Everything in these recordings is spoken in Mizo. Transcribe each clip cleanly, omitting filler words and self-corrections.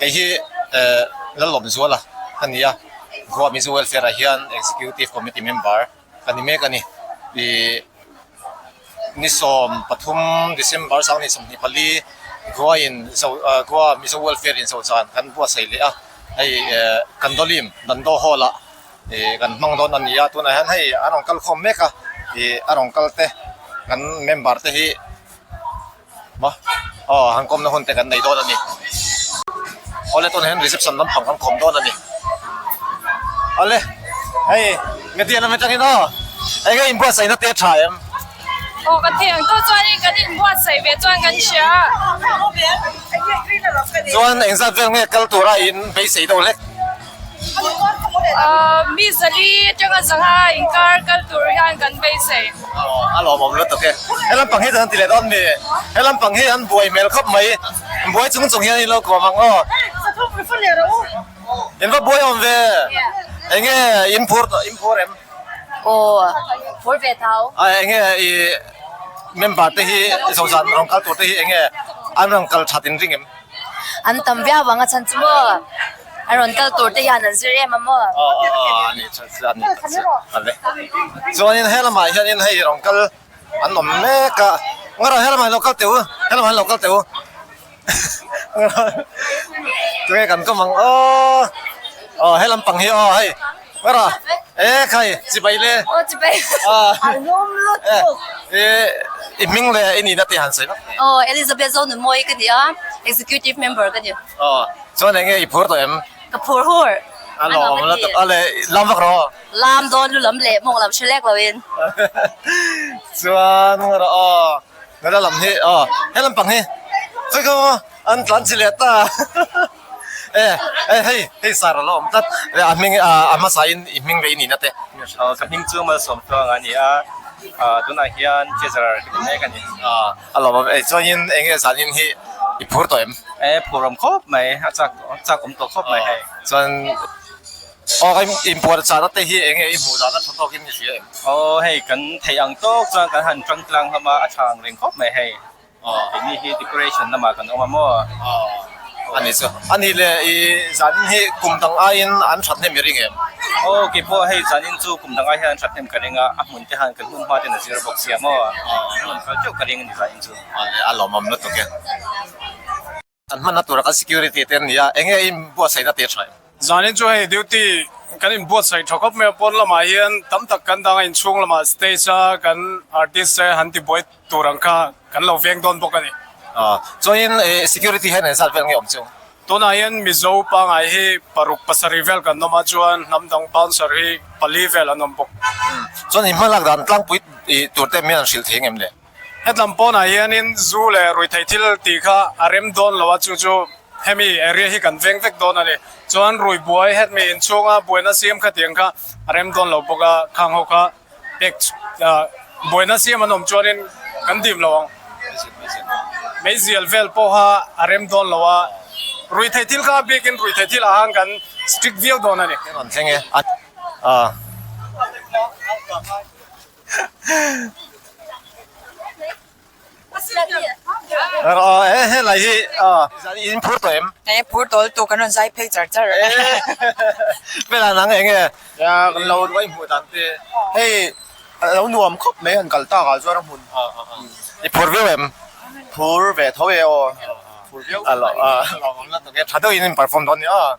Kei hi Lalawmzuala ka ni a, Goa Mizo Welfare ah hian Executive Committee member ka ni mek a ni. Ih ni 13 December 2024 Goa in Goa Mizo Welfare in Zozan kan buatsaih leh a, hei Candolim Dando Hall ah ih kan hmang dawn a ni a, tunah hian hei a rawn kal khawm mek a, ih a rawn kal te kan member te hi. Maw aw han kawmna hun te kan nei dawn a ni. Awle tunah hian reception lampang kan kawm dawn a ni. Awle hei media lam atangin aw eng nge inbuatsaihna te a tha em? Aw ka thei ang tawh chuanin kan inbuatsaih ve chuan kan hria. Chuan engzat vel nge kal tura in beisei deuh hlek? Mi zali atanga zanga inkar kal tur hian kan beisei. A lawmawm lutuk e. He lampang hi chuan an ti leh dawn mi? He lampang hi an buai hmel khawp mai. Buai chung chung hian in lo kawm ang aw. In va buai awm ve. Enge in phur in phur em? Aw phur ve tho. A enge i member te hi zozan rawn kal tur te hi enge an rawn kal that in ring em? An tam viau ang a chhan chu maw? A rawn kal tur te hian an zir em a maw? Aw aw aw a ni tha chu a ni tha chu a le. Chuanin he lamah hianin hei rawn kal an awm mek a, ngarawh he lamah hian lo kal teh u, he lamah hian lo kal teh u. Tunge kan kawm ang aw, aw he lampang hi aw hei ngarawh e khai chibai le. Aw chibai. E i hming leh i nihna te han sawi vak teh. Aw Elizabeth Zonunmawii ka ni a, executive member ka ni. Aw, chuan eng nge i phur tawh em? Ka phur hur. A lawm la tak a le, lam vak rawh. Lam dawn lu lam leh mawng lam hre lek lo in. Chuan rawh aw, nula lam hi aw, he lampang hi sawi kha maw an tlan chi leh ta. E, e hei, hei sar a la awm tlat. A hming a hmasa in i hming leh i nihna te. Aw, ka hming chu Malsawmtluang a ni a, tunah hian treasurer ka ni mek a ni. A lawm awm e, chuanin eng nge zanin hi i phur tawh em? E, phur awm khawp mai, a chak chak awm tawh khawp mai hei. Chuan aw ka inpuan chahna te hi eng nge i hmuh dana tha tawkin i hria em? Aw hei kan theih ang tawk chuan kan han tang tlang hlawm a, a tha ang reng khawp mai hei. Keini hi decoration lamah kan awm a maw? A ni chu. A nih leh i zanin hi kum dang aiin an that hnem i ring em? Aw keipawh hei zanin chu kum dang ai hian an that hnem ka ring a, a hmun te han kan hmun hma ten a zir bawk sia maw? An rawn kal teuh ka ring a ni zanin chu. A lawmawm lutuk e. An hmanna tura kan security te an ni a, eng nge in buatsaihna te tha em? Zanin chu hei duty kan inbuatsaih tha khawp mai a, pawn lamah hian tam tak kan dang a, inchhung lamah stage a kan artist te han tibuai tur ang kha kan lo veng dawn bawk a ni. Chuanin security hian engzat vel nge awm chu? Tunah hian Mizo pangngai hi paruk pasarih vel kan awm a, chuan hnam dang bouncer hi pali vel an awm bawk. Chuan in hmalak dan tlangpui tur te mian an hrilh thei ngem le? Hetlam pawnah hianin zu leh ruihtheih thil tih kha a rem dawn lo a, chu chu hemi area hi kan veng vek dawn a ni. Chuan rui buai hetmi inchhunga buaina siam kha tiang kha a rem dawn lo bawk a, khang ho kha pek buaina siam an awm chuanin kan dim lo ang. Meizial vel pawha a rem dawn lo a, ruihtheih thil kha a bikin ruihtheih thil ah khan kan strict viau dawn a ni. Rawn thleng e a. Helai hi in phur tawh em? E phur tawh lutuk kan rawn zai phei char char. Hmela nang eng nge kan lo ruai hmuh dan te hei lo nuam khawp mai han kal tak ah chuan a hmun. I phur viau em? Phur ve tho e aw. Phur viau. A lo a tha deuhin in perform dawn nia.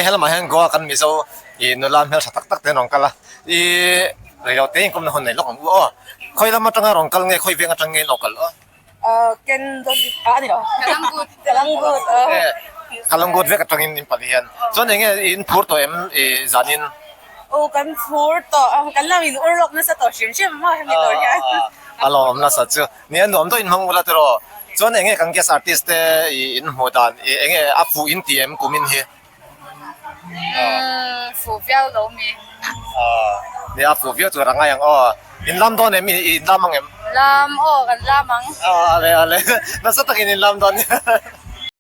Hei helamah hian Goa kan Mizo ih nula hmeltha tak tak te an rawn kal a, ih reilo te inkawmna hun nei lawk ang u aw. Khawi lam atanga rawn kal nge khawi veng atang nge in lo kal aw? Kalanggut vek atangin in pali hian. Chuan enge in phur tawh em ih zanin? Aw kan phur tawh a, kan lo in ur lawk nasa tawh hrim hrim maw hemi tur hian. A lawm nasa chu. Nia nuam deuh in hmang ula tiraw. Chuan enge kan guest artist te ih in hmuh dan ih enge a fuh in ti em kumin hi? Umm fuh viau lo mi. Nia a fuh viau tur a ngai ang aw. In lam dawn em i in lam ang em? Lam aw kan lam ang. Aw ale ale nasa takin in lam dawn nia.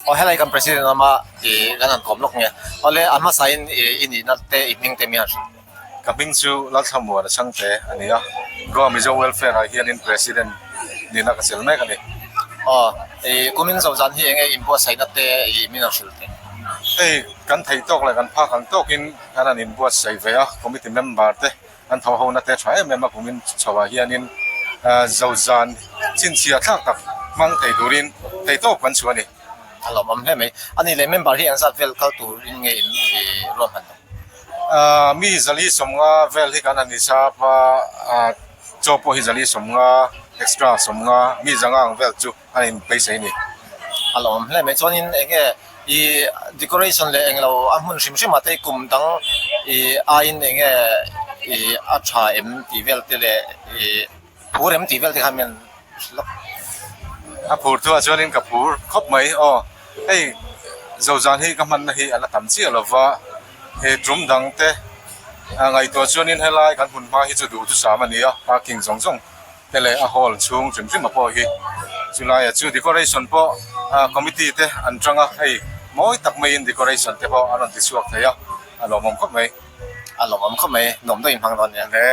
Aw helai kan president lama i kan han kawm lawk nge. Awle a hmasa in i nihna te i hming te mi han hrilh. Ka hming chu Lalthlamuan a chhangte a ni a, Goa Mizo Welfare ah hianin President nihna ka chelh mek a ni. Aw i kumin zo zan hi enge inbuatsaihna te i min han hrilh teh. Hei kan theih tawk leh kan phak ang tawkin kan han inbuatsaih ve a, committee member te An tho ho na te tha em em a kumin chho ah hianin zozan chinchhia thlak tak hmang thei turin theihtawp kan chhuah a ni. A lawmawm hle mai. A nih leh member hi engzat vel kal turin nge in ruahman lo? Mi zali sawmnga vel hi kan han hisap a, chaw pawh hi zali sawmnga extra sawmnga mi zanga ang vel chu a inpeisei a ni. A lawmawm hle mai. Chuanin eng nge i decoration leh englo a hmun hrim hrim ah te kum dang i aiin eng nge i a tha em tih vel te leh i phur em tih vel te khan min hrilh lawk. A phur thu ah chuanin ka phur khawp mai aw. Hei zozan hi ka hmanna hi a la tam chiah lova he tum dang te ngaihtuah chuanin helai kan hmun hma hi chu duhthusam a ni a parking zawng zawng. te leh a hall chhung hrim hrim a pawh hi chulai ah chu decoration pawh ah committee te an tang a hei mawi tak maiin decoration te pawh an rawn ti chhuak thei a a lawmawm khawp mai. A lawmawm khawp mai nuam deuh in hmang dawn nia. Hle.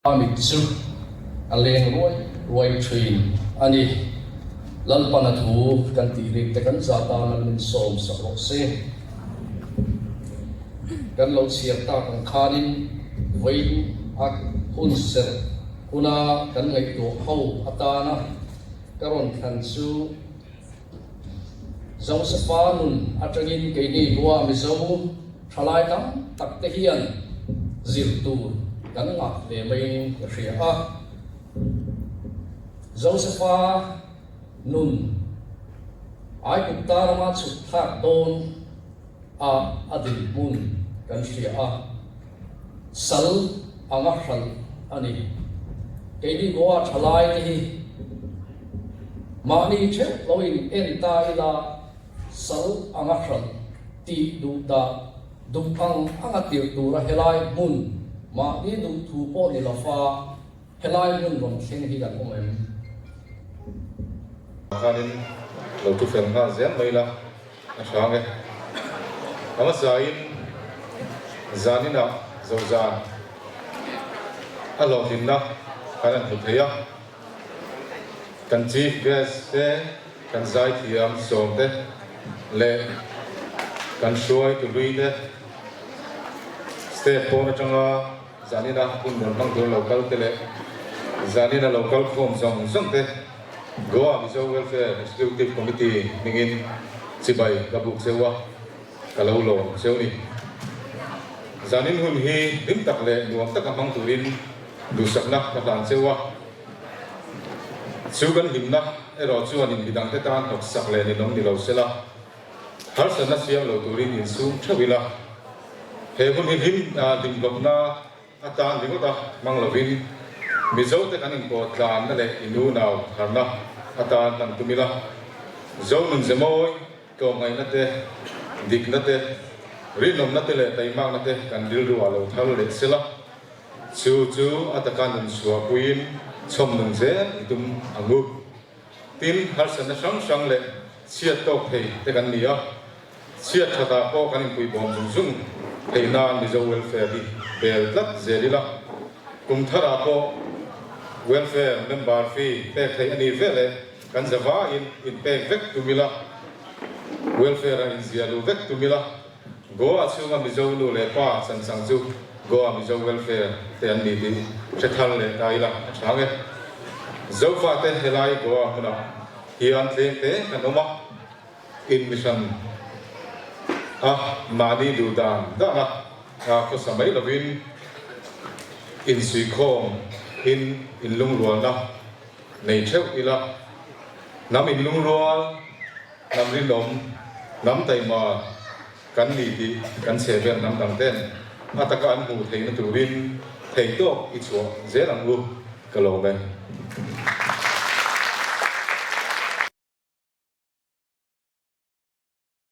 A mit chu a leng ruai ruai thin a ni. Lalpana thu kan tih rik te kan zah tan an min sawm sak rawh se. Kan lo chhiar tak ang khanin vawiin a hun serh huna kan ngaihtuah ho atana ka rawn thlan chu Josepha nun atangin keini Goa Mizo thalai tam tak te hian zir tur kan ngah hle maiin ka hria a. Josepha nun Aigupta rama chhuk thlak dawn a a dinhmun kan hria a, sal anga hralh a ni. Keini Goa thalai te hi mahni theuh lo in en ta ila sal anga hralh tih duh dah duh ang anga tirh tura helai hmun mahni duh thu pawh ni lova Helai hmun rawn thleng hi kan awm em? Khanin lo thu fel nghal zel mai la, a hrang e. A hmasain zaninah zozan a hlawhtlinna kan han hmu thei a. Kan Chief Guest te, kan zaithiam sawm te leh kan hruaitu hlui te state pawn atanga Zanina hun rawn hmang tur lo kal te leh zanina lo kal khawm zawng zawng te Goa Mizo Welfare Executive Committee hmingin chibai ka buk cheu a, ka lo lawm cheu ni. Zanin hun hi hlim tak leh nuam taka hmang turin duhsakna ka hlan cheu a, chu kan hlimna erawh chuan in midangte tan hnawksak leh ninawm ni lo sela, Harsatna siam lo turin insum theuh ila, he hun hi hlim hlimhlawpna atan ringawt a hmang lovin Mizote kan inpawh tlanna leh inunau tharna atan hman tum ila, Zonun ze mawi, tlawmngaihna te, dikna te, rinawmna te leh taimakna te kan rilru ah lo thar leh sela, chu chu a taka nun chhuahpuiin chhawm nun zel i tum ang u. Tin, harsatna hrang hrang leh chhiat tawk thei te kan ni a. Chhiat thatah pawh kan inpuibawm zung zung theih nan Mizo Welfare hi bel tlat zel ila, kum tharah pawh Welfare member fee pek theih a ni vel e, kan zavaiin inpek vek tum ila, Welfare ah inziah luh vek tum ila, Goa chhunga Mizo nu leh pa chanchang chu Goa Mizo Welfare te an ni tih hre thar leh ta ila a tha nge. Zofate helai Goa hmunah hian tlem te kan awm a, in mihran a mahni duh dan dan a khawsa mai lovin insuikhawm in inlungrualna nei theuh ila, hnam inlungrual. Hnam rinawm, hnam taima kan ni tih kan chhe vel hnam dang ten a taka an hmuh theihna turin theihtawk i chhuah zel ang u ka lawm e.